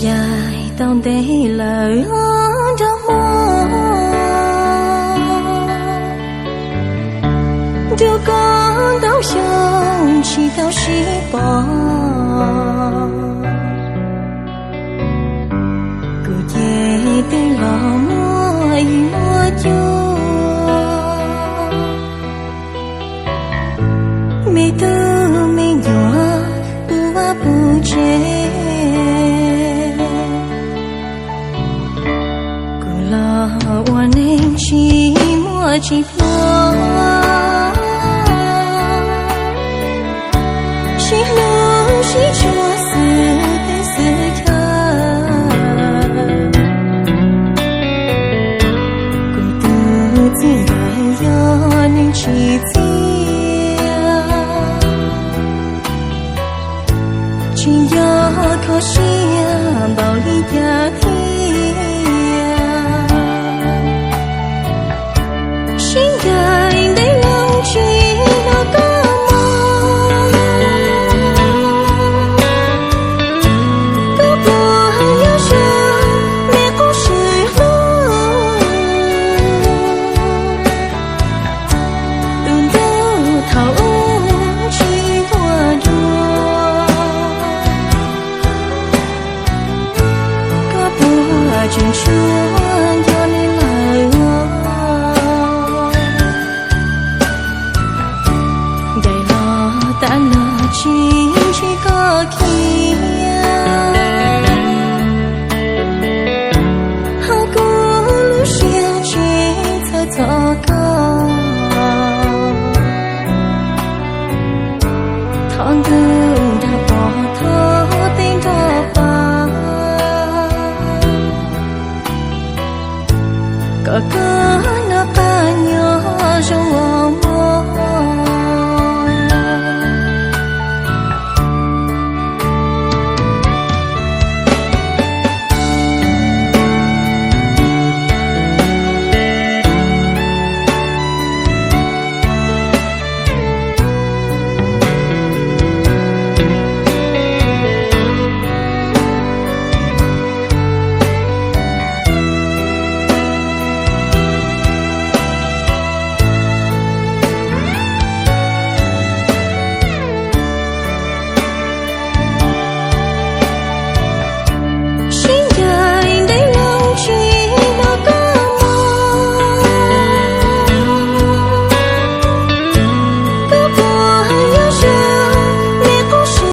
Yaim tau ntev lawm nrog hmo, nrog koj ntau xyoo tsis tau sib pom. Kuv ces twb los muaj yig muaj cua, me tub me nyuam puv vaj puv tsev. Kuv los ua neeg tsis muaj tsis pluag, sib hlub sib tshua xwb teb xwb chaw. Kuv tus txiv ntxawm yog neeg tsis txiaj, tsis nco kho siab npaum li cas thiab. Sib ncaim ntev loo tsis hnov koj mus, koj puas yuav zoo me qub swm hlub. Tus ntuj thaum ub tsis tuaj dua, koj puas tseem tshuav nco li lawm os? Ncaim los tas los tsis ntsib koj kiag, hauv kuv lub siab tsis txhawj txog koj. Thov ntuj nrog pov, thov teb nrog pab, kom koj